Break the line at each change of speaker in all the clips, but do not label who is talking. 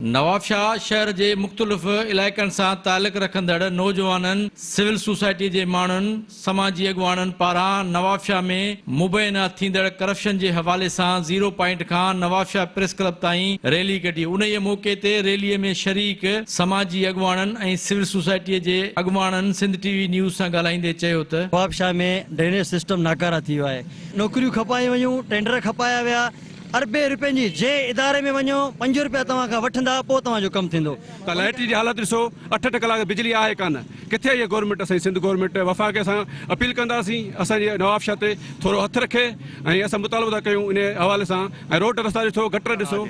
نوابشاهه شهر جي مختلف علائقن سان تعلق رکندڙ نوجوانن، سول سوسائٽي جي ماڻهن، سماجي اڳواڻن پاران نوابشاهه ۾ مبينا ٿيندڙ ڪرپشن جي حوالي سان زيرو پوائنٽ کان نوابشاهه پريس ڪلب تائين ريلي ڪڍي انهيء موقعي تي ريلي ۾ شريڪ سماجي اڳواڻن ۽ سول سوسائٽي جي اڳواڻن سنڌ ٽي وي نيوز سان ڳالهائيندي چيو ته.
نوابشاهه ۾ ڊرينيج سسٽم ناڪاره ٿي ويو آهي، نوڪريون کپايون ويون، ٽينڊر کپايا ويا، اربين روپين جي جنهن اداري ۾ وڃو پنج روپيا توهان کان وٺندا پوء توهان جو ڪم ٿيندو.
ته لائيٽ جي حالت ڏسو اٺ اٺ ڪلاڪ بجلي آهي ڪانه ڪٿي اهي گورنمينٽ اسان جي سنڌ گورنمينٽ وفاق کي اسان اپيل ڪنداسين اسان جي نوابشاهه تي ٿورو هٿ رکي ۽ اسان مطالبو ٿا ڪيون انهي حوالي سان ۽ روڊ رستا ڏسو گٽر ڏسو.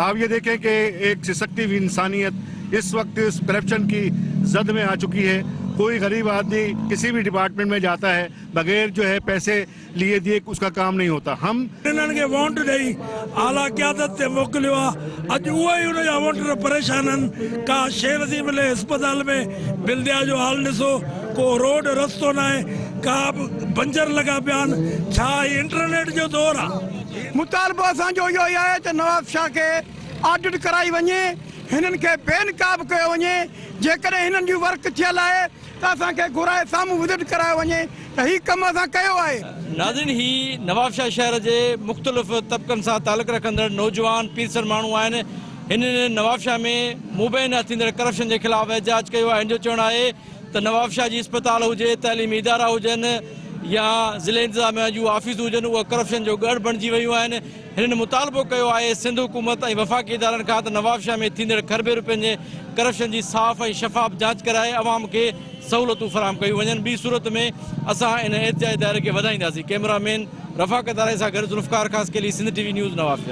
آپ يه ديکين ڪه ايڪ سسڪتي هوئي انسانيت اس وقت اس ڪرپشن ڪي زد ۾ آ چڪي هي ڪوئي غريب آدمي ڪسي ڀي ڊپارٽمينٽ ۾ جاتا هي بغير جو هي پئسي ليي ديي اس ڪا ڪام نهين هوتا هم.
انهن کي وونٽ ڏئي اعليٰ قيادت تي موڪليو آ اڄ اهي ئي ان جا وونٽر پريشان آهن ڪا شيء نٿي ملي اسپتال ۾ بلديا جو حال ڏسو ڪو روڊ رستو ناهي ڪا به بنجر لڳا پيا آهن ڇا هي انٽرنيٽ جو دور آ.
مطالبو اسان جو اهو ئي آهي ته نواب شاهه کي آڊٽ ڪرائي وڃي هنن کي بي نقاب ڪيو وڃي جيڪڏهن هنن جون ورڪ ٿيل آهي ته اسان کي گهرائي سامهون وزٽ ڪرايو وڃي ته هي ڪم اسان ڪيو آهي.
ناظرين هي نوابشاهه شهر جي مختلف طبقن سان تعلق رکندڙ نوجوان پيرسن ماڻهو آهن هنن نوابشاهه ۾ مبينا ٿيندڙ ڪرپشن جي خلاف احتجاج ڪيو آهي هن جو چوڻ آهي ته نوابشاهه جي اسپتال هجي تعليمي ادارا هجن يا ضلعي انتظاميا جون آفيسون هجن اهي ڪرپشن جو ڳڙهه بڻجي ويون آهن هنن مطالبو ڪيو آهي سنڌ حڪومت ۽ وفاقي ادارن کان ته نوابشاهه ۾ ٿيندڙ کربين روپين جي ڪرپشن جي صاف ۽ شفاف جاچ ڪرائي عوام کي سهولتون فراهم ڪيون وڃن ٻي صورت ۾ اسان ان احتجاجي دائري کي وڌائينداسين ڪئميرا مين رفاقت آرائي سان گڏ Zulfiqar Khaskheli Sindh T V news Nawabshah.